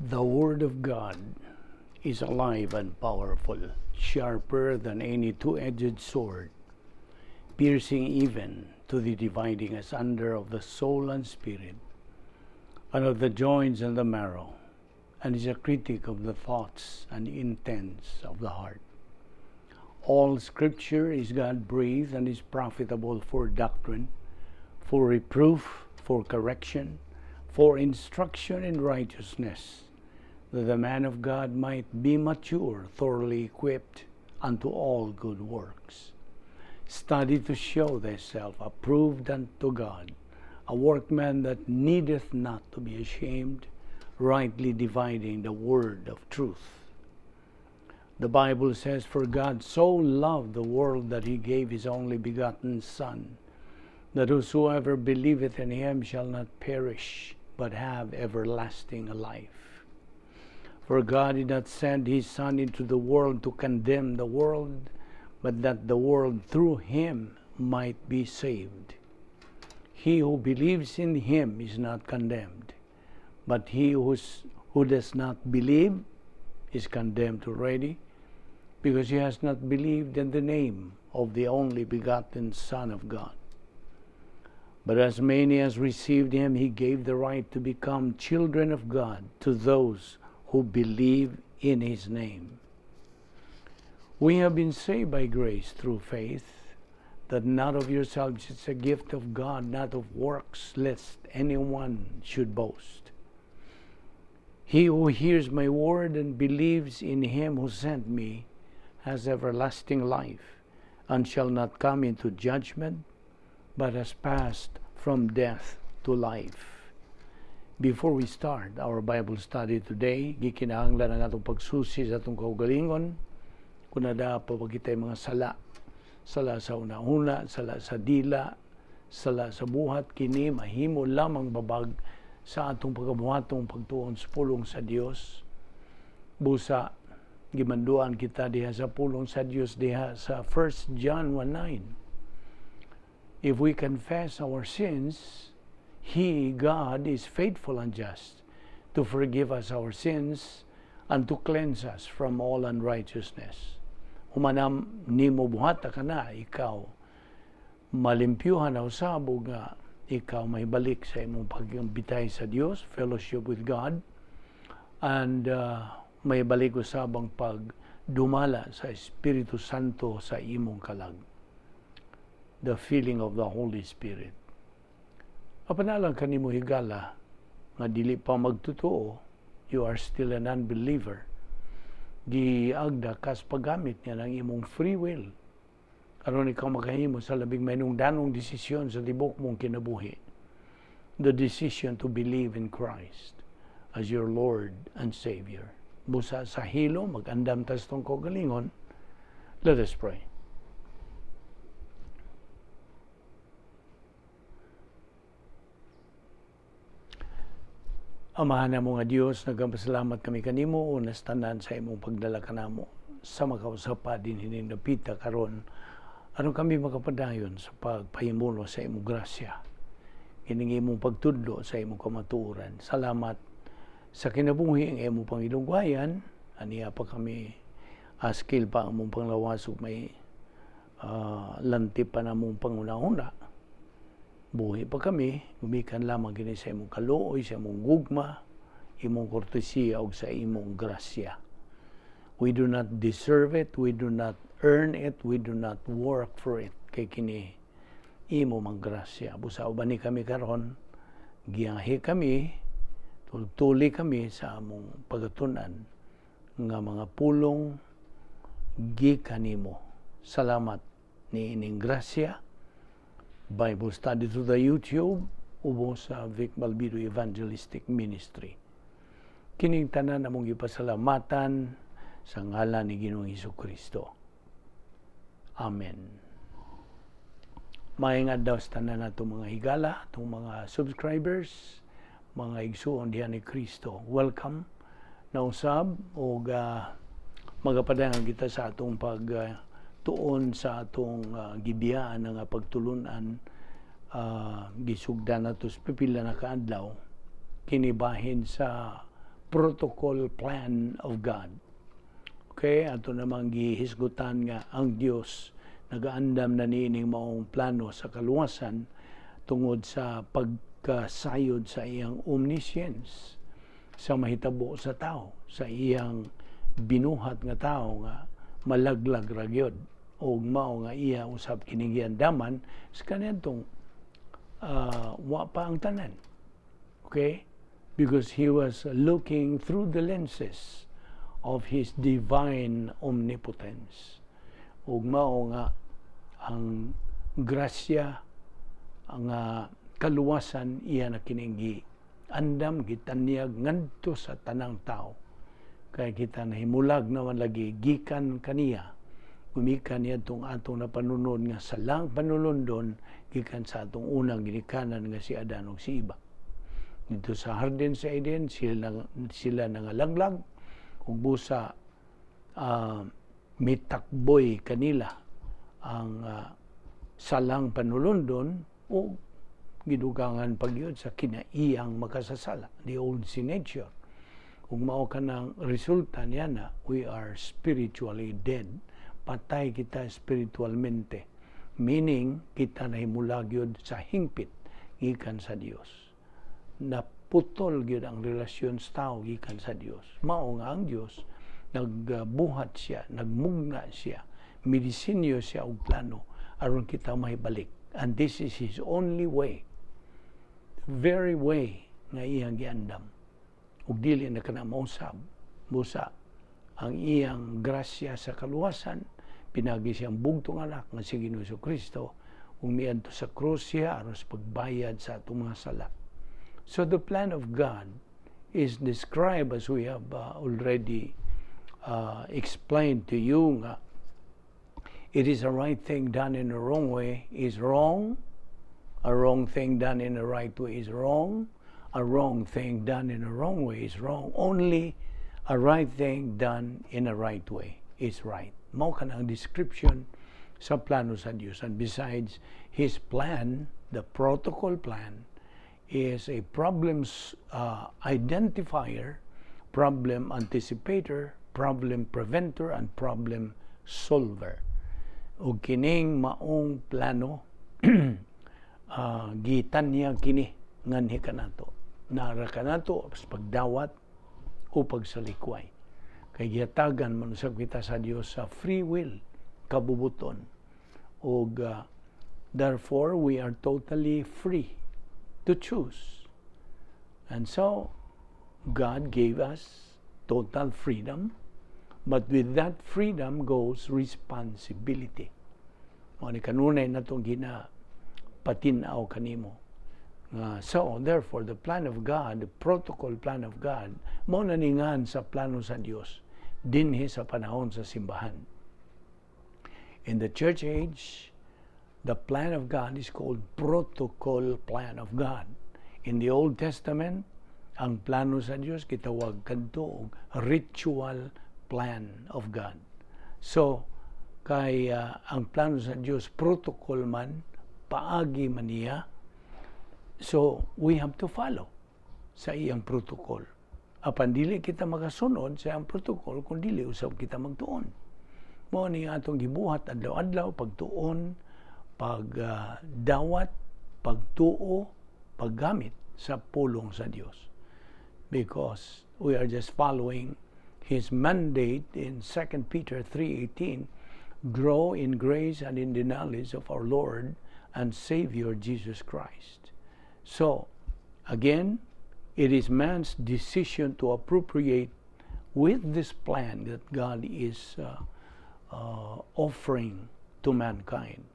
The Word of God is alive and powerful, sharper than any two-edged sword, piercing even to the dividing asunder of the soul and spirit, and of the joints and the marrow, and is a critic of the thoughts and intents of the heart. All Scripture is God-breathed and is profitable for doctrine, for reproof, for correction, for instruction in righteousness, that the man of God might be mature, thoroughly equipped unto all good works. Study to show thyself approved unto God, a workman that needeth not to be ashamed, rightly dividing the word of truth. The Bible says, "For God so loved the world that he gave his only begotten Son, that whosoever believeth in him shall not perish, but have everlasting life. For God did not send his Son into the world to condemn the world, but that the world through him might be saved. He who believes in him is not condemned, but he who does not believe is condemned already, because he has not believed in the name of the only begotten Son of God. But as many as received him, he gave the right to become children of God to those who believe in his name." We have been saved by grace through faith, that not of yourselves, it's a gift of God, not of works, lest anyone should boast. He who hears my word and believes in him who sent me has everlasting life, and shall not come into judgment, but has passed from death to life. Before we start our Bible study today, gikinahanglan ang atong pagsusi sa atong kaugalingon, kung naa pa ba kita'y mga sala, sala sa hunahuna, sala sa dila, sala sa buhat, kini mahimo lamang babag sa atong pagabuhatong pagtuon sa pulong sa Dios. Busa gimanduan kita diha sa pulong sa Dios diha sa 1 John 1:9. If we confess our sins, He, God, is faithful and just to forgive us our sins and to cleanse us from all unrighteousness. Humanam nimo buhata kana, ikaw malimpyuhan na usab nga ikaw may balik sa imong pagbitay sa Dios, fellowship with God, and may balik usab ang pagdumala sa Espiritu Santo sa imong kalag. The feeling of the Holy Spirit. Apan alang kanimo, higala, nga dili pa magtotoo, you are still an unbeliever. Giagda kas paggamit niya ng imong free will aron ikaw makahimo sa labing mahinungdanong desisyon sa tibok mong kinabuhi. The decision to believe in Christ as your Lord and Savior. Busa sa hilo, mag-andam tas tong kaugalingon. Let us pray. Amahan namo nga Dios, nagpasalamat kami kanimo una sa tanan sa imong pagdala kanamo sa makausap pa din hining dapita karon aron kami makapadayon sa pagpahimulo sa imong grasya, kining imong pagtudlo sa imong kamatuoran. Salamat sa kinabuhi ang imong pangilugwayan. Aniya pa kami, askil pa ang among panglawas ug may lanti pa namong panghunahuna. Buhi pa kami, gumikan lamang kini sa imong kaluoy, sa imong gugma, imong kortesiya ug sa imong grasya. We do not deserve it, we do not earn it, we do not work for it. Kay kini imo mang grasya. Busa uban ni kami karon, giyahe kami, tultuli kami sa among pagatunan nga mga pulong gikan nimo. Salamat ni ining grasya. Bible study through the YouTube ubos sa Vic Balbido Evangelistic Ministry. Kining tanan among gipasalamatan sa ngalan ni Ginoong Hesus Kristo. Amen. Maayong adlaw sa tanan nato mga higala, atong mga subscribers, mga igsuon diha ni Kristo. Welcome na usab og magapadayon kita sa atong pag tuon sa atong gibiyaan nga pagtulunan, gisugdan nato sa pipila na kaadlaw kini bahin sa protocol plan of God. Okay, ato namang gihisgutan nga ang Dios nagaandam na niining maong plano sa kaluwasan tungod sa pagkasayod sa iyang omniscience sa mahitabo sa tao, sa iyang binuhat nga tao nga malaglag ra gyud, ug mao nga iya usab kining giandaman sa kaniadtong wa pa ang tanan. Okay? Because he was looking through the lenses of his divine omnipotence. Ug mao nga ang grasya, ang kaluwasan, iya na kining andam, gitanyag ngadto sa tanang tao. Kay kita nahimulag naman lagi gikan kaniya, gumikan niya itong atong napanunod nga salang panulundon gikan sa atong unang ginikanan nga si Adan ug si Eva. Dito sa Hardin sa Eden, sila nangalaglag ug busa mitakboy kanila ang salang panulundon o gidugangan pagyud sa kinaiyang makasasala, the old sin nature. Ug mao kanang resulta niya na we are spiritually dead. Patay kita spiritualmente. Meaning, kita nahimulag gyud sa hingpit gikan sa Dios. Naputol gyud ang relasyon sa tao gikan sa Dios. Mao nga ang Dios nagbuhat siya, nagmugna siya, midisenyo siya og plano aron kita mahibalik. And this is his only way. Very way nga iyang giandam. Ug dili na kana mausab. Busa ang iyang grasya sa kaluwasan pinagi siyang bugtong anak nga si Ginoo Kristo, ug miadto sa krus siya aron sa pagbayad sa atong mga sala. So the plan of God is described, as we have already explained to you, nga it is a right thing done in the wrong way is wrong, a wrong thing done in the right way is wrong, a wrong thing done in the wrong way is wrong. Only a right thing done in the right way is right. Mao kanang description sa plano sa Dios. And besides, his plan, the protocol plan, is a problems identifier, problem anticipator, problem preventer, and problem solver. Ug kining maong plano, gitanyag kini nganhi kanato. Nara kanato sa pagdawat o pagsalikway. Kay gihatagan man usab kita sa Dios sa free will, kabubuton. Ug therefore we are totally free to choose. And so God gave us total freedom, but with that freedom goes responsibility. Mao ni kanunay natong gina patin-aw kanimo. So, therefore, the plan of God, the protocol plan of God, mao na ningan sa plano sa Dios dinhi sa panahon sa simbahan. In the church age, the plan of God is called protocol plan of God. In the Old Testament, ang plano sa Dios gitawag kadto og ritual plan of God. So, kay ang plano sa Dios protocol man, paagi man niya, so we have to follow sa iyang protocol. Apan dili kita makasunod sa iyang protocol kung dili usab kita magtuon. Mao ni atong gibuhat adlaw-adlaw, pagtuon, pagdawat, pagtuo, paggamit sa pulong sa Dios. Because we are just following his mandate in 2 Peter 3:18, "Grow in grace and in the knowledge of our Lord and Savior Jesus Christ." So, again, it is man's decision to appropriate with this plan that God is offering to mankind.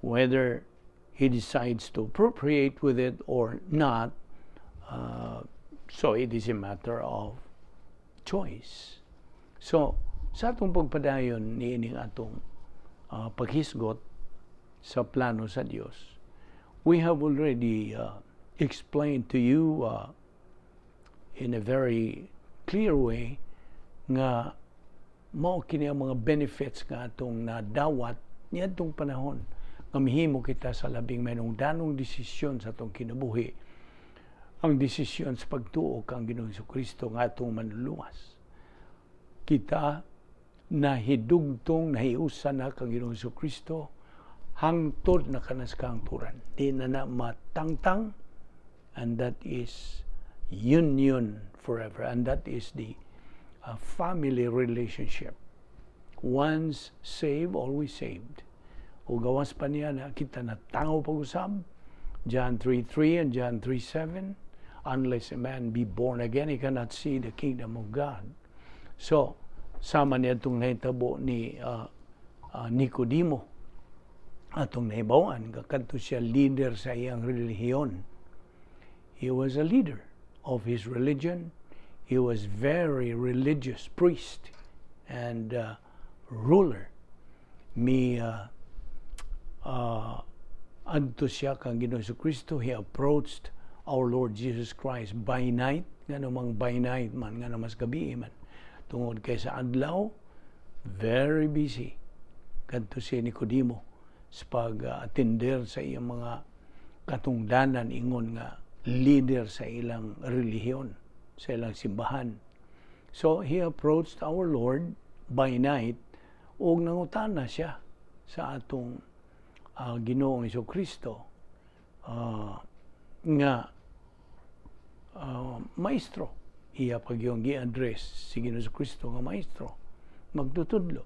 Whether he decides to appropriate with it or not, so it is a matter of choice. So, sa atong pagpadayon niining atong paghisgot sa plano sa Dios, we have already explained to you in a very clear way nga mao kini ang mga benefits nga atong nadawat niadtong panahon nga mihimo kita sa labing mahinungdanong desisyon sa atong kinabuhi. Ang desisyon sa pagtuo kang Ginoong Kristo nga atong manluluwas. Kita nahidugtong, nahiusa na kang Ginoong Kristo hangtod na kanas kahangturan. Di na na matangtang, and that is union forever, and that is the family relationship. Once saved, always saved. O gawas pa niya na kita na tao pag-usab, John 3:3 and John 3:7, unless a man be born again, he cannot see the kingdom of God. So, sama niya itong nahitabo ni Nicodemo, atong nahibawan, kadto siya leader sa iyang relihiyon. He was a leader of his religion. He was very religious priest and ruler. Mi adto siya kang Ginoong Kristo. He approached our Lord Jesus Christ by night. Nga namang by night man, nga mas gabi man. Tungod kay sa adlaw, very busy. Kadto si Nicodemo sa pag-attender sa iyang mga katungdanan ingon nga leader sa ilang relihiyon, sa ilang simbahan. So he approached our Lord by night ug nangutana siya sa atong Ginoong Kristo nga maestro. Iya pagyong gi-address si Ginoong Kristo nga maestro, magtutudlo,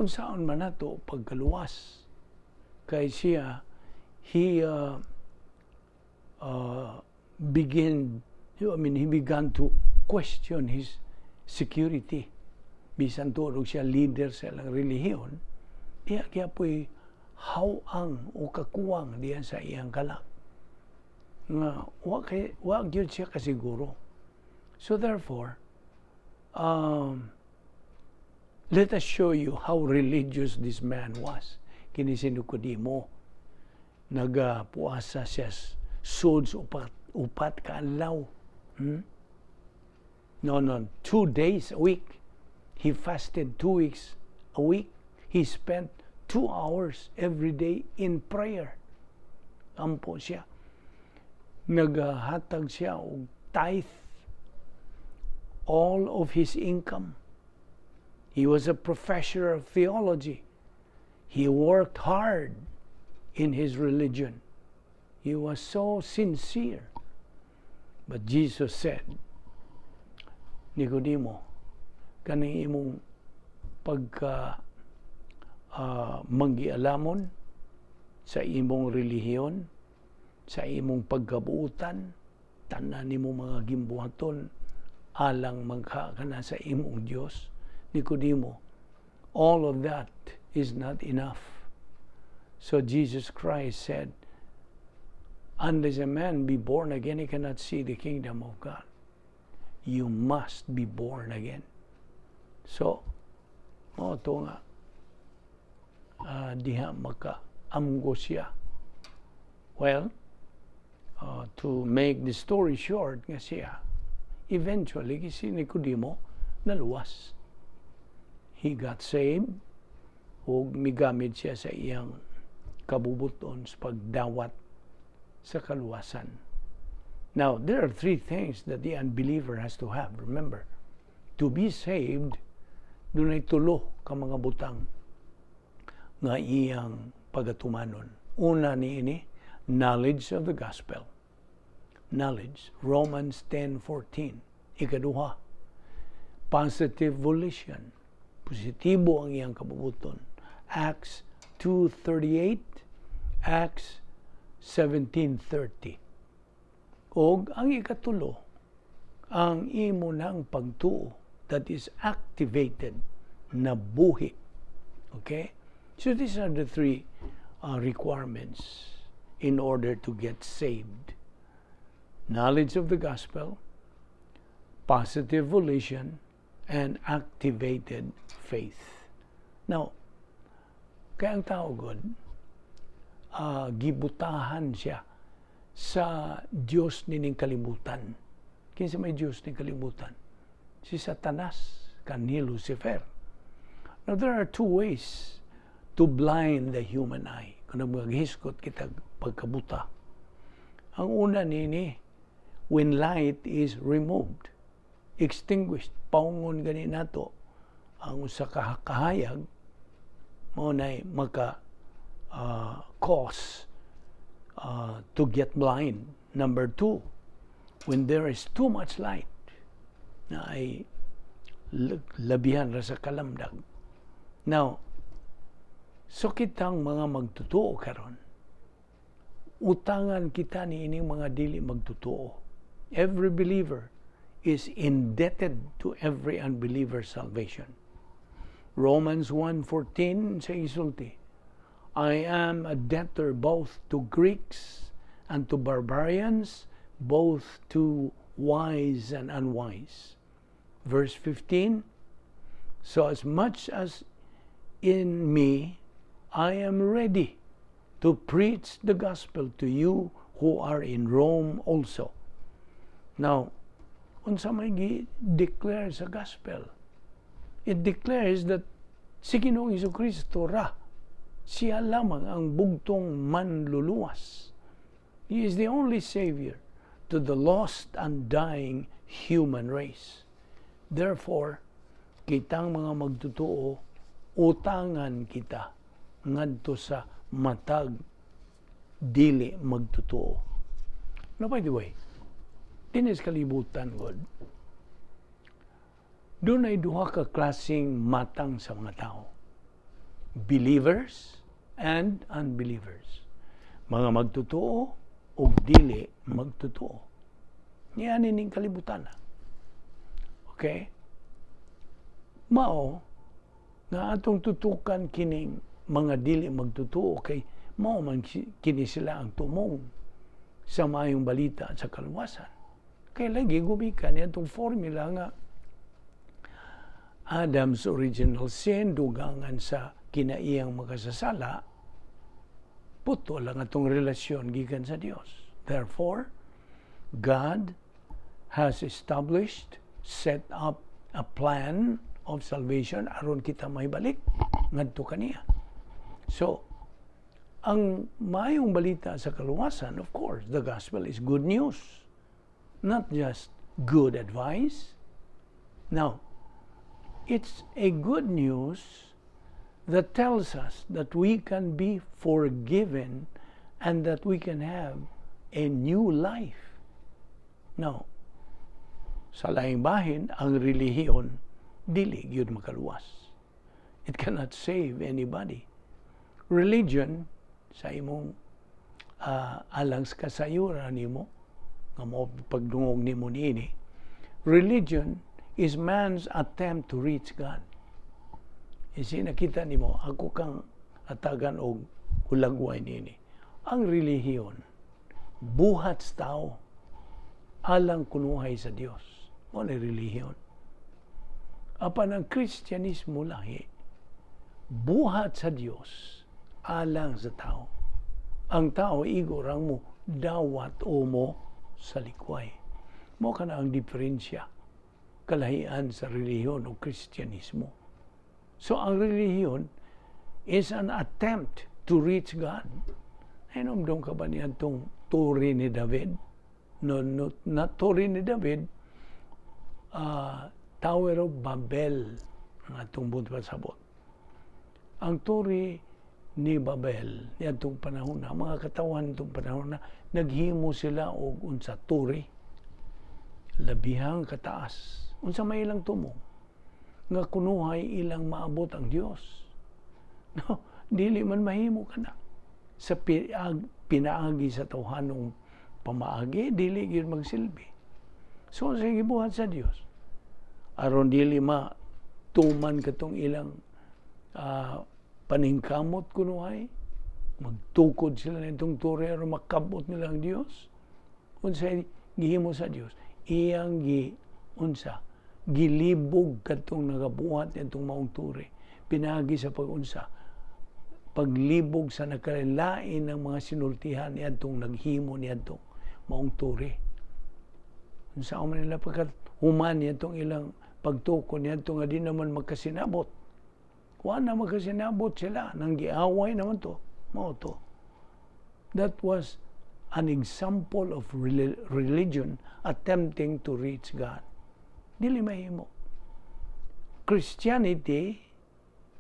unsaon man nato pagkaluwas? Kay siya, he begin I mean, he began to question his security. Bisan tuod siya leader sa ilang relihiyon, diya kaya po'y hawang o kakuwang diya sa iyang kalag nga wa kay wa gyud siya kasiguro. So therefore, let us show you how religious this man was. Kini si Nicodemo, nagapuasa siya sud upat, upat ka adlaw. No, 2 days a week. He fasted 2 weeks a week. He spent 2 hours every day in prayer. Ampo siya. Naghatag siya og tithe, all of his income. He was a professor of theology. He worked hard in his religion. He was so sincere. But Jesus said, "Nicodemo, kaning imong pagka manggialamon sa imong relihiyon, sa imong pagkabuutan, tanan nimo mga gimbuhaton alang magka ka na sa imong Dios, Nicodemo, all of that is not enough." So Jesus Christ said, "Unless a man be born again, he cannot see the kingdom of God. You must be born again." So, mao to nga, diha maka amgo siya. Well, to make the story short, nga siya, eventually, si Nicodemo, naluwas. He got saved, ug migamit siya sa iyang kabubuton sa pagdawat sa kaluwasan. Now, there are three things that the unbeliever has to have. Remember, to be saved, dunay tulo ka mga butang nga iyang pagatumanon. Una niini, knowledge of the gospel. Knowledge, Romans 10:14. Ikaduha, positive volition. Positibo ang iyang kabubuton. Acts 2:38, Acts 17:30. Og ang ikatulo, ang imo ng pagtuo that is activated na buhi. Okay? So these are the three requirements in order to get saved: knowledge of the gospel, positive volition, and activated faith. Now, kaya ang tao god, gibutahan siya sa Diyos nining kalibutan. Kinsa may Diyos ning kalibutan? Si Satanas, kanhi Lucifer. Now, there are two ways to blind the human eye. Kung maghiskot kita pagkabuta. Ang una nini, When light is removed, extinguished, paungon gani nato ang usa ka kahayag, mao nay maka cause to get blind. Number two, when there is too much light, naay labihan ra sa kalamdag. Now, so kitang mga magtotoo karon, utangan kita ni ining mga dili magtotoo. Every believer is indebted to every unbeliever's salvation. Romans 1:14 sa isulti, "I am a debtor both to Greeks and to barbarians, both to wise and unwise." Verse 15, "So as much as in me, I am ready to preach the gospel to you who are in Rome also." Now, unsa may gi-declare sa gospel? It declares that si Ginoong Kristo ra, siya lamang ang bugtong manluluwas. He is the only Savior to the lost and dying human race. Therefore, kitang mga magtotoo, utangan kita ngadto sa matag dili magtotoo. Now, by the way, dinis kalibutan god, dunay duha ka klaseng matang sa mga tao. Believers and unbelievers. Mga magtotoo o dili magtotoo. Niyan ining kalibutan. Okay? Mao nga atong tutukan kining mga dili magtotoo kay mao man kini sila ang tumong sa maayong balita at sa kaluwasan. Kay lagi gumikan itong formula nga Adam's original sin dugangan sa kinaiyang makasasala, putol ang atong relasyon gikan sa Dios. Therefore, God has established, set up a plan of salvation aron kita mahibalik ngadto kaniya. So, ang maayong balita sa kaluwasan, of course, the gospel is good news, not just good advice. Now, it's a good news that tells us that we can be forgiven and that we can have a new life. Now, sa laing bahin, ang relihiyon, dili gyud makaluwas. It cannot save anybody. Religion, sa imong alang sa kasayuran nimo, nga mo pagdungog nimo niini, religion is man's attempt to reach God. Isi nakita nimo, ako kang atagan og hulagway niini. Ang relihiyon, buhat sa tao, alang kunuhay sa Dios. Mao na relihiyon. Apan ang Kristyanismo lahi, buhat sa Dios alang sa tao. Ang tao igo rang mo dawat o mo sa likway. Mao kana ang diferensya kalahian sa relihiyon o Kristyanismo. So ang relihiyon is an attempt to reach God. Hinumdum ka ba niya itong turi ni David? No, not turi ni David, Tower of Babel ang atong buot pasabot. Ang turi ni Babel niadtong panahon na, mga katawan itong panahon na, naghimo sila og unsa turi labihang kataas. Unsa may ilang tumong nga kunuhay ilang maabot ang Dios? No, dili man mahimo kana sa pinaagi sa tawhanong pamaagi, dili gyud magsilbi. So sa gibuhat sa Dios aron dili ma tuman katong ilang paningkamot kunuhay, magtukod sila nitong turi aron makabot nila ang Dios, unsay gihimo sa Dios? Iyang gi unsa gilibog kadtong nagabuhat nitong maong turi pinaagi sa pagunsa paglibog sa nakalain ng mga sinultihan niadtong naghimo niadtong maong turi. Unsa man nila pagkat human niadtong ilang pagtukod niadto nga di naman magkasinabot. Wa na magkasinabot sila nang giaway naman to. Mao to. That was an example of religion attempting to reach God. Dili mahimo. Christianity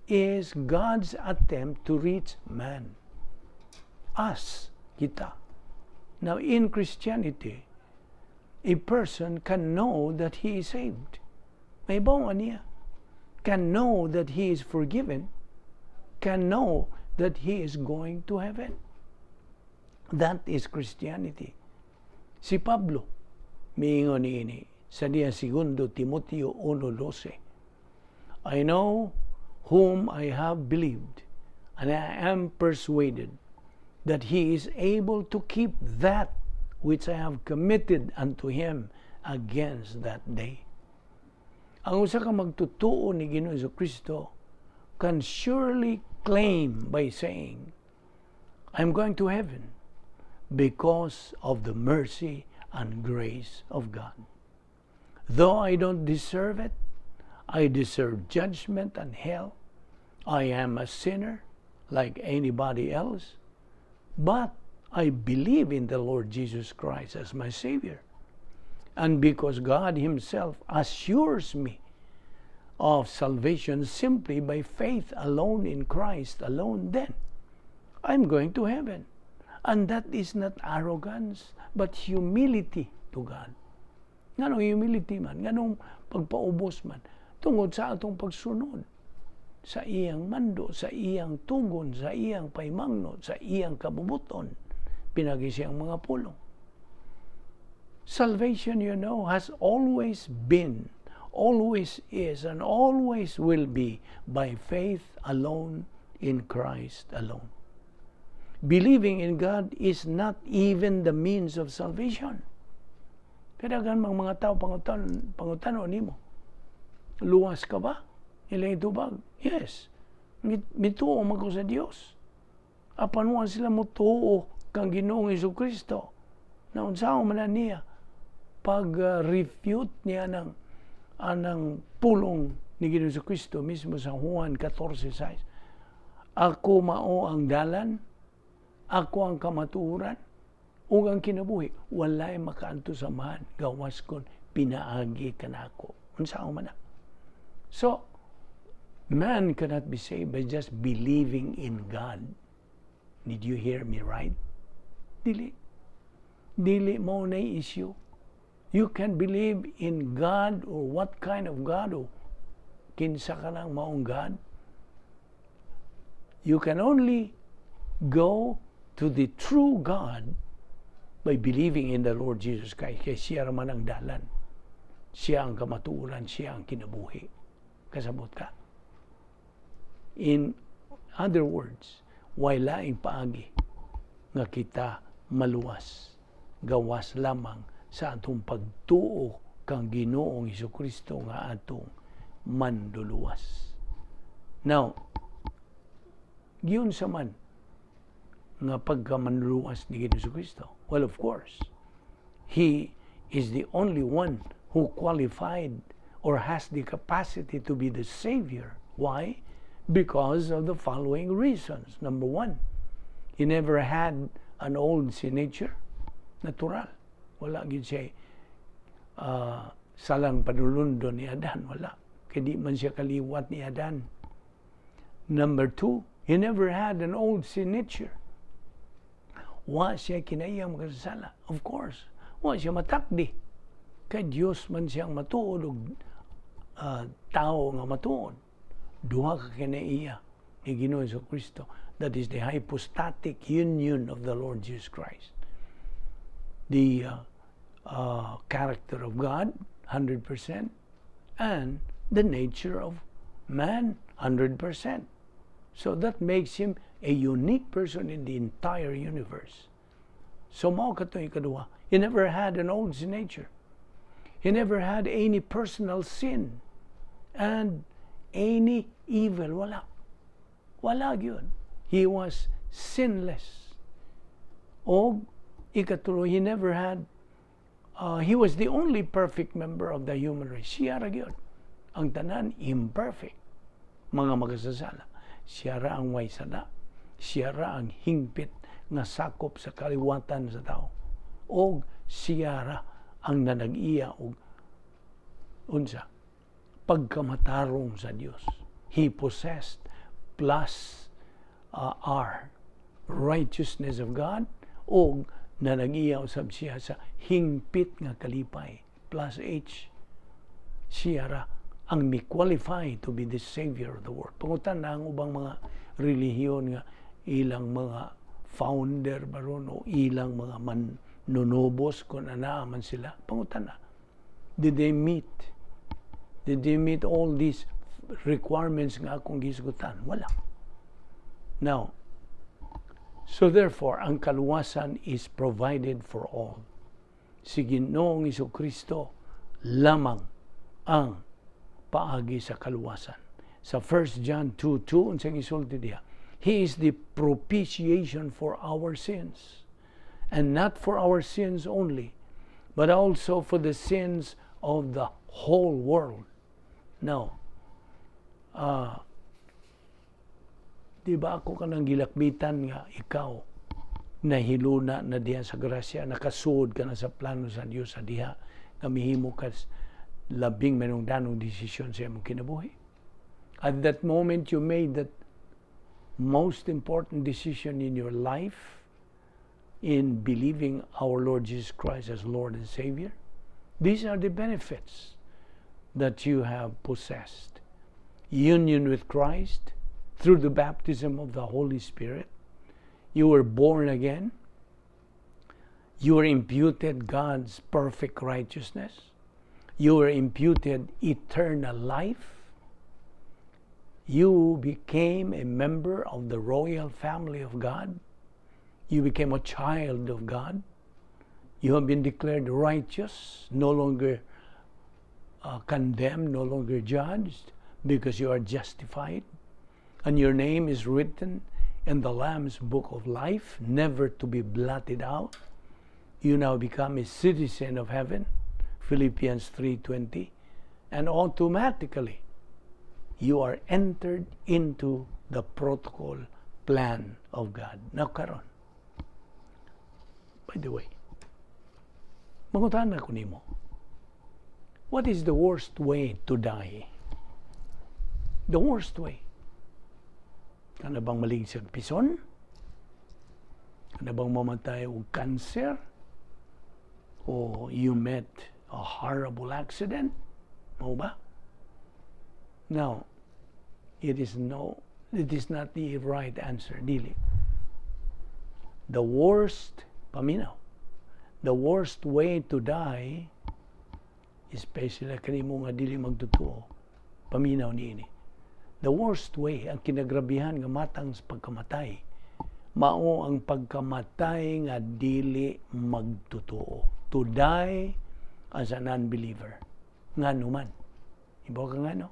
is God's attempt to reach man. Us, kita. Now, in Christianity, a person can know that he is saved. Mahibaw niya. Can know that he is forgiven. Can know that he is going to heaven. That is Christianity. Si Pablo, miingon niini sa diya Segundo Timoteo 1:12, "I know whom I have believed, and I am persuaded that he is able to keep that which I have committed unto him against that day." Ang usa ka magtutuo ni Ginoo Kristo can surely claim by saying, "I'm going to heaven because of the mercy and grace of God. Though I don't deserve it, I deserve judgment and hell. I am a sinner like anybody else, but I believe in the Lord Jesus Christ as my Savior. And because God Himself assures me of salvation simply by faith alone in Christ alone, then I'm going to heaven." And that is not arrogance, but humility to God. Nganong humility man? Nganong pagpaubos man? Tungod sa atong pagsunod sa iyang mando, sa iyang tugon, sa iyang paimangno, sa iyang kabubuton, pinaagi sa iyang mga pulong. Salvation has always been, always is, and always will be by faith alone in Christ alone. Believing in God is not even the means of salvation. Kaya daghan mang mga tao pangutan nimo. "Luwas ka ba?" Ilang itubag, "Yes. Mituo man ko sa Dios." Apan wa sila motuo kang Ginoong Kristo. Na unsaon man na niya pag refute niya ng anang pulong ni Ginoong Kristo mismo sa Juan 14:6. "Ako mao ang dalan, ako ang kamatuoran, ug ang kinabuhi. Walay makaadto sa Amahan gawas kon pinaagi kanako." Unsaon man na? So, man cannot be saved by just believing in God. Did you hear me right? Dili. Dili mao na issue. You can believe in God or what kind of God or kinsa ka lang maong God. You can only go to the true God by believing in the Lord Jesus Christ. Kaya siya raman ang dalan. Siya ang kamatuoran, siya ang kinabuhi. Kasabot ka? In other words, way laing paagi nga kita maluwas. Gawas lamang sa atong pagtuo kang Ginoong Kristo nga atong manduluwas. Now, giunsa man nga pagkamanluluwas ni Ginoong Kristo? Well, of course, He is the only one who qualified or has the capacity to be the Savior. Why? Because of the following reasons. Number one, He never had an old sin nature. Natural. Wala gyud siya salang panulundo ni Adan. Wala. Kay di man siya kaliwat ni Adan. Number two, He never had an old sin nature. Wa siya kinaiyang makasasala. Of course, wa siya matakdi. Kay Dios man siyang matuod og tao nga matuod. Duha ka kinaiya ni Ginoo Kristo. That is the hypostatic union of the Lord Jesus Christ. The character of God, 100%, and the nature of man, 100%. So that makes him a unique person in the entire universe. So mao katong ikaduha. He never had an old nature. He never had any personal sin and any evil. Wala. Wala yun. He was sinless. O ikatulo, he never had, he was the only perfect member of the human race. Siya ra gyud. Ang tanan, imperfect. Mga makasasala. Siya ra ang way sala. Siya ra ang hingpit nga sakop sa kaliwatan sa tao. Og siya ra ang nanag-iya og unsa pagkamatarong sa Dios. He possessed plus R, righteousness of God, og nanag-iya usab siya sa hingpit nga kalipay, plus H. Siya ra ang mi-qualify to be the savior of the world. Pangutan-a ang ubang mga relihiyon nga ilang mga founder baron o ilang mga manunubos kung anaa man sila. Pangutan-a. Did they meet? Did they meet all these requirements nga akong gisgutan? Wala. Now, so therefore, ang kaluwasan is provided for all. Si Ginoong Kristo lamang ang paagi sa kaluwasan. Sa 1 John 2:2, unsay gisulti diha? He is the propitiation for our sins, and not for our sins only, but also for the sins of the whole world. Now, di ba ako kanang gilakbitan nga ikaw nahiluna na diha sa grasya, nakasuod ka na sa plano sa Dios sa diha nga mihimo ka labing manungdanong desisyon sa imong kinabuhi? At that moment you made that most important decision in your life in believing our Lord Jesus Christ as Lord and Savior. These are the benefits that you have possessed. Union with Christ through the baptism of the Holy Spirit. You were born again. You were imputed God's perfect righteousness. You were imputed eternal life. You became a member of the royal family of God. You became a child of God. You have been declared righteous, no longer condemned, no longer judged, because you are justified. And your name is written in the Lamb's book of life, never to be blotted out. You now become a citizen of heaven, Philippians 3:20, and automatically you are entered into the protocol plan of God. Now karon, by the way, mangutana ko nimo, what is the worst way to die? The worst way. Kana bang maligsag pison? Kana bang mamatay og cancer? O you met a horrible accident? Mao ba? Now, it is not the right answer, dili. The worst, paminaw, the worst way to die, especially kanimo nga dili magtotoo, paminaw niini. The worst way, ang kinagrabihan nga matang sa pagkamatay, mao ang pagkamatay nga dili magtotoo. To die as an unbeliever. Ngano man? Ibaw ka ngano?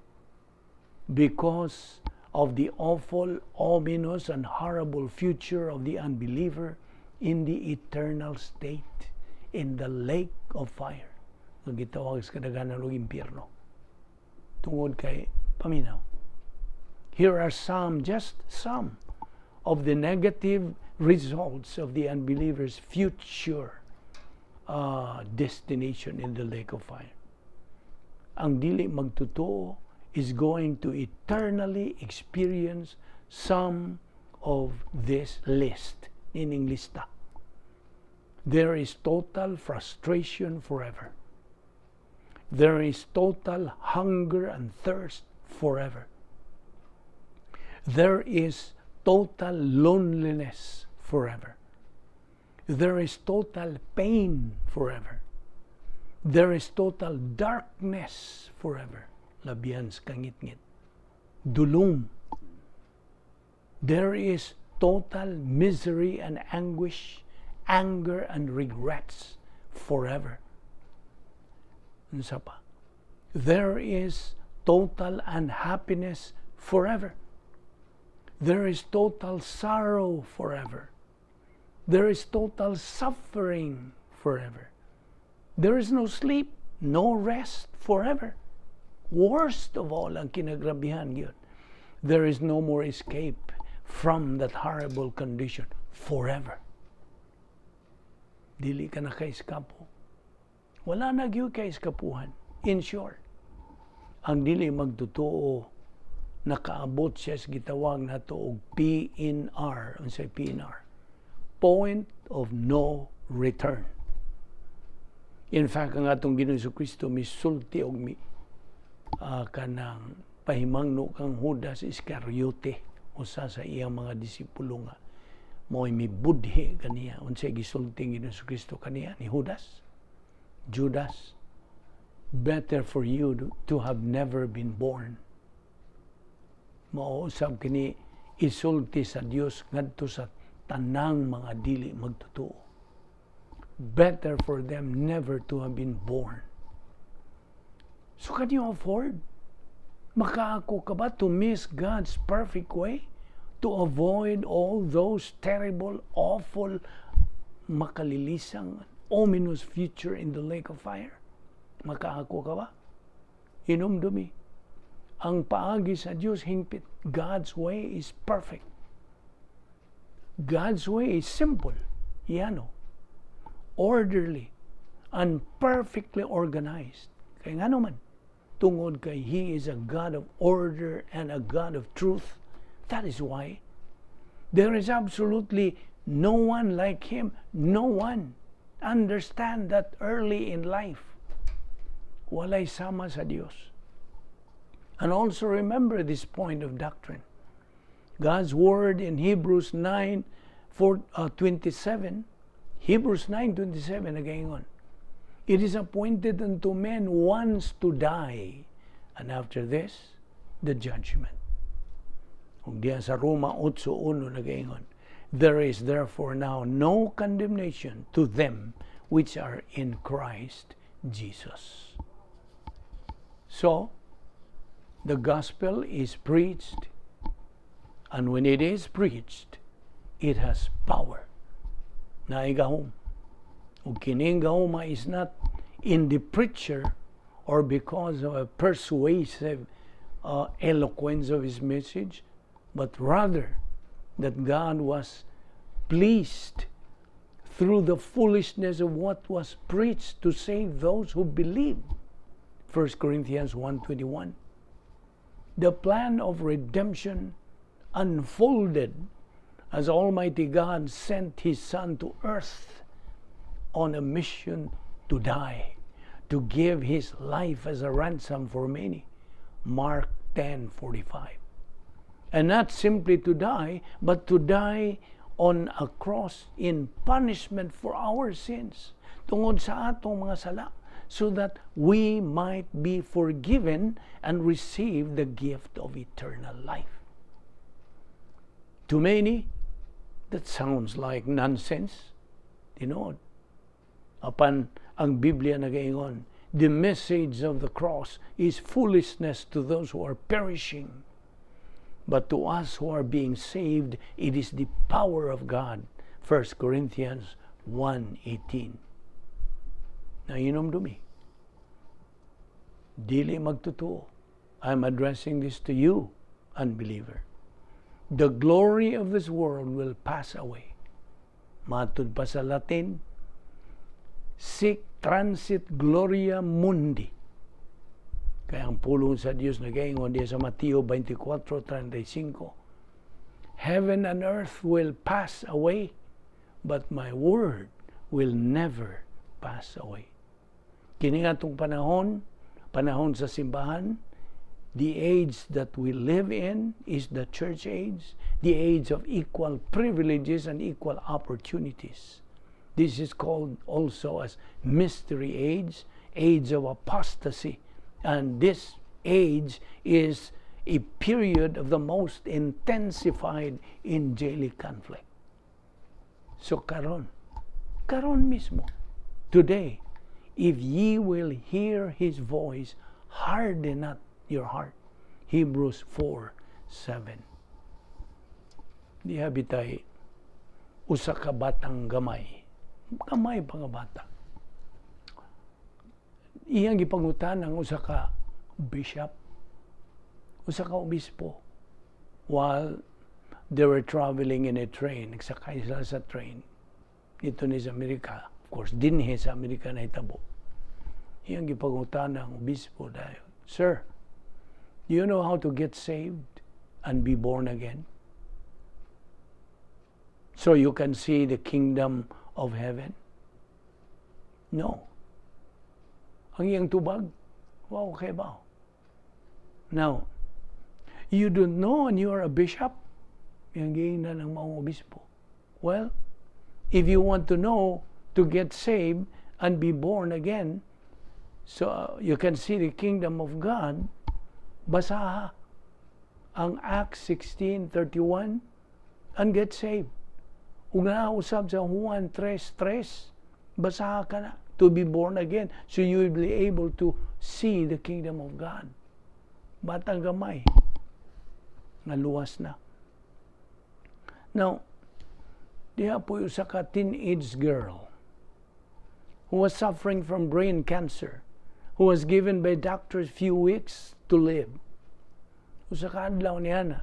Because of the awful, ominous, and horrible future of the unbeliever in the eternal state, in the lake of fire, nga gitawag sa kadaghanan og impyerno. Tungod kay, paminaw, here are some, just some, of the negative results of the unbeliever's future destination in the lake of fire. Ang dili magtotoo is going to eternally experience some of this list, ining lista. There is total frustration forever. There is total hunger and thirst forever. There is total loneliness forever. There is total pain forever. There is total darkness forever. Labihan sa kangitngit. Dulong. There is total misery and anguish, anger and regrets forever. Unsa pa? There is total unhappiness forever. There is total sorrow forever. There is total suffering forever. There is no sleep, no rest forever. Worst of all, ang kinagrabihan gyud, there is no more escape from that horrible condition forever. Dili ka nakaiskapo. Wala na gyud kay eskapuhan. In short, ang dili magtotoo, nakaabot siya sa gitawag nato og PNR. Unsay PNR? Point of no return. In fact, ang atong Ginoong Kristo misulti og mi kanang pahimangno kang Judas Iscariote, usa sa iyang mga disipulo nga mo'y mibudhi kaniya. Unsay gisulti ang Ginoong Kristo kaniya ni Judas? "Judas, better for you to have never been born." Mao usab kini isulti sa Dios ngadto sa tanang mga dili magtotoo. Better for them never to have been born. So can you afford? Makaako ka ba to miss God's perfect way? To avoid all those terrible, awful, makalilisang, ominous future in the lake of fire? Makaako ka ba? Hinumdumi. Ang paagi sa Diyos hingpit. God's way is perfect. God's way is simple. Yano. Orderly and perfectly organized. Kay ngano man, tungod kay He is a God of order and a God of truth. That is why there is absolutely no one like Him. No one. Understand that early in life. Walay sama sa Dios. And also remember this point of doctrine. God's word in Hebrews 9, 4, 27, Hebrews 9:27 nagaingon, "It is appointed unto men once to die, and after this, the judgment." Ug diya sa Roma 8:1 nagaingon, "There is therefore now no condemnation to them which are in Christ Jesus." So, the gospel is preached, and when it is preached, it has power. Naay gahom. Ug kining gahoma is not in the preacher or because of a persuasive eloquence of his message, but rather that God was pleased through the foolishness of what was preached to save those who believe. 1 Corinthians 1:21. The plan of redemption unfolded as Almighty God sent His Son to earth on a mission to die, to give His life as a ransom for many. Mark 10:45. And not simply to die, but to die on a cross in punishment for our sins. Tungod sa atong mga sala, so that we might be forgiven and receive the gift of eternal life. To many, that sounds like nonsense. Tinuod. Apan ang Biblia nagaingon, "The message of the cross is foolishness to those who are perishing. But to us who are being saved, it is the power of God." 1 Corinthians 1:18. Nahinumdumi. Dili magtotoo. I'm addressing this to you, unbeliever. The glory of this world will pass away. Matud pa sa Latin, sic transit gloria mundi. Kay ang pulong sa Dios nagaingon diya sa Mateo 24:35, "Heaven and earth will pass away, but my word will never pass away." Kini nga atong panahon, panahon sa simbahan, the age that we live in is the church age, the age of equal privileges and equal opportunities. This is called also as mystery age, age of apostasy. And this age is a period of the most intensified angelic conflict. So karon, karon mismo, today, if ye will hear his voice, harden not your heart. Hebrews 4:7. Diha bitay usa ka batang gamay. Gamay pa nga bata. Iyang gipangutan ang usa ka bishop, usa ka obispo, while they were traveling in a train, nagsakay sila sa train. Dito ni sa Amerika. Of course, dinhi sa Amerika nahitabo. Iyang gipangutana ang obispo dayon, "Sir, do you know how to get saved and be born again so you can see the kingdom of heaven?" "No." Ang iyang tubag, "Wow, okay ba?" "Now, you don't know and you are a bishop?" Iyang giingnan ang maong obispo. "Well, if you want to know to get saved and be born again, so you can see the kingdom of God, basaha ang Acts 16:31 and get saved. Ug naa usab sa Juan 3:3, basaha ka na to be born again so you will be able to see the kingdom of God." Batang gamay, naluwas na. Now, diha po usa ka teenage girl who was suffering from brain cancer, who was given by doctors few weeks to live. Usa ka adlaw niya na,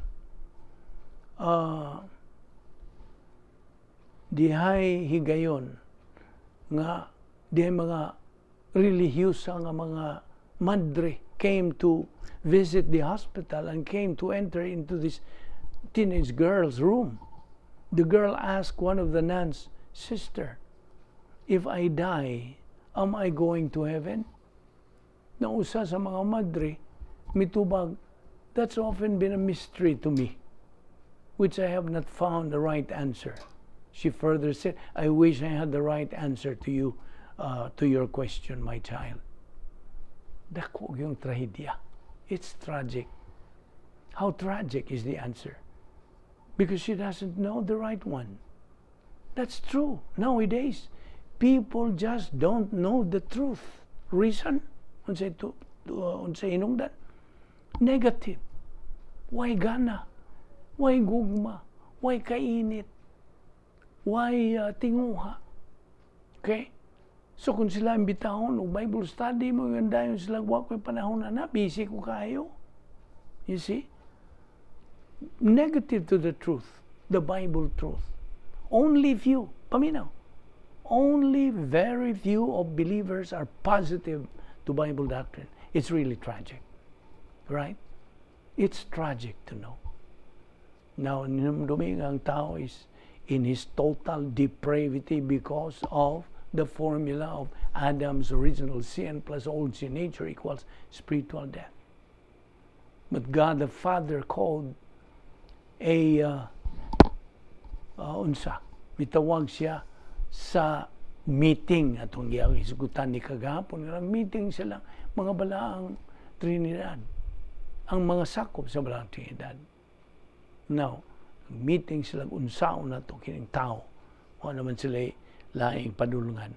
dihay higayon nga dihay mga relihiyosa nga mga madre came to visit the hospital and came to enter into this teenage girl's room. The girl asked one of the nuns, "Sister, if I die, am I going to heaven?" Nausa sa mga madre, mitubag, "That's often been a mystery to me, which I have not found the right answer." She further said, "I wish I had the right answer to you, to your question, my child." Dako yung trahedya. It's tragic. How tragic is the answer? Because she doesn't know the right one. That's true. Nowadays, people just don't know the truth. Reason? Unsay hinungdan? Negative. Why gana? Why gugma? Why kainit? Why tinguha? Okay? So kung sila imbitahon og Bible study mo yung dayon sila, "Wa ko'y panahon na, busy ko kayo." You see? Negative to the truth, the Bible truth. Only few, paminaw. Only very few of believers are positive to Bible doctrine. It's really tragic. Right? It's tragic to know. Now, hinumdumi ang tao is in his total depravity because of the formula of Adam's original sin plus old sin nature equals spiritual death. But God the Father called a unsa, mitawag siya sa meeting atong gihisgutan ni kagahapon nga meeting sila mga balaang Trinidad, ang mga sakop sa balaang Trinidad. Now, meeting sila, unsaon na to kining tao? Wa naman sila laing padulngan,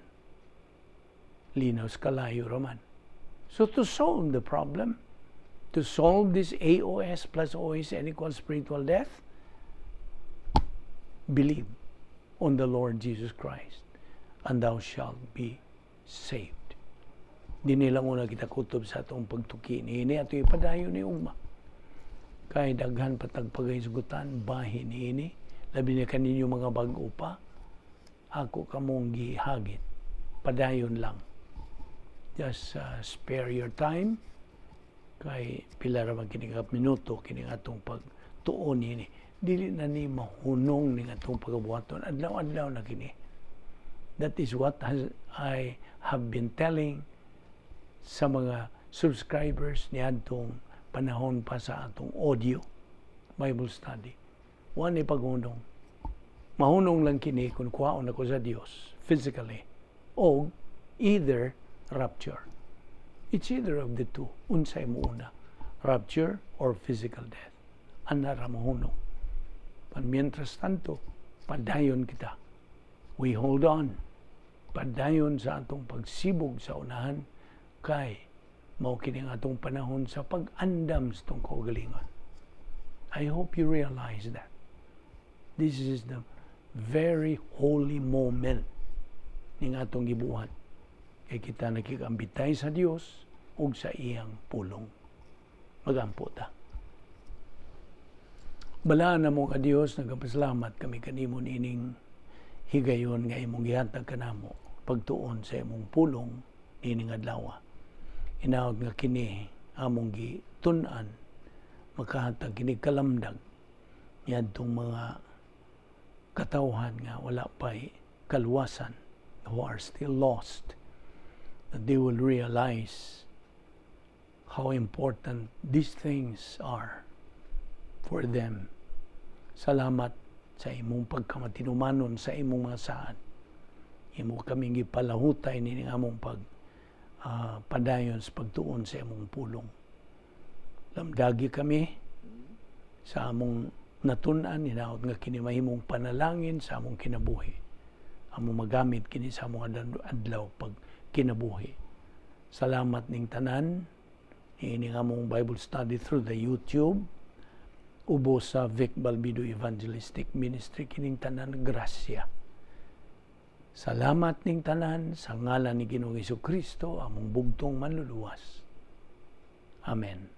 linaw sa kalayo raman. So to solve the problem, to solve this AOS plus OSN equals spiritual death, believe on the Lord Jesus Christ and thou shalt be saved. Dinhi lang una kita kutob sa atong pagtuki niini, ato ipadayon ni ugma. Kay daghan pa tag paghisgutan bahin niini, labi na kaninyo mga bag-o pa, ako kamong gihagit. Padayon lang. Just spare your time kay pila ra man kini ka minuto kini atong pagtuon niini. Dili na ni mahunong ning atong pagabuhaton. Adlaw-adlaw na kini. That is what I have been telling sa mga subscribers niadtong panahon pa sa atong audio Bible study. Wa ni paghunong. Mahunong lang kini kung kuhaon ako sa Dios physically o either rapture. It's either of the two. Unsay mo una? Rapture or physical death. Ana ra mahunong. Pan mientras tanto, padayon kita. We hold on. Padayon sa atong pagsibog sa unahan kay mao kini ang atong panahon sa pag-andam sa atong kaugalingon. I hope you realize that. This is the very holy moment ning atong gibuhat. Kay kita nakikambitay sa Dios ug sa iyang pulong. Magampo ta. Balaan namo ka Dios, nagapasalamat kami kanimo niining higayon nga imong gihatag kanamo. pagtuon sa imong pulong niining adlaw. Hinaot nga kini among gitun-an, makahatag kini kalamdag niadtong mga katawhan nga wala pa'y kaluwasan, who are still lost, that they will realize how important these things are for them. Salamat sa imong pagkamatinumanon sa imong mga saad. Imo kaming gipalahutay nining among pag padayon sa pagtuon sa imong pulong. Lamdagi kami sa among natun-an. Hinaot nga kini mahimong panalangin sa among kinabuhi. Among magamit kini sa among adlaw pag kinabuhi. Salamat ning tanan niining among Bible study through the YouTube ubos sa Vic Balbido Evangelistic Ministry. Kining tanan grasya. Salamat ning tanan sa ngalan ni Ginoong Kristo, among bugtong Manluluwas. Amen.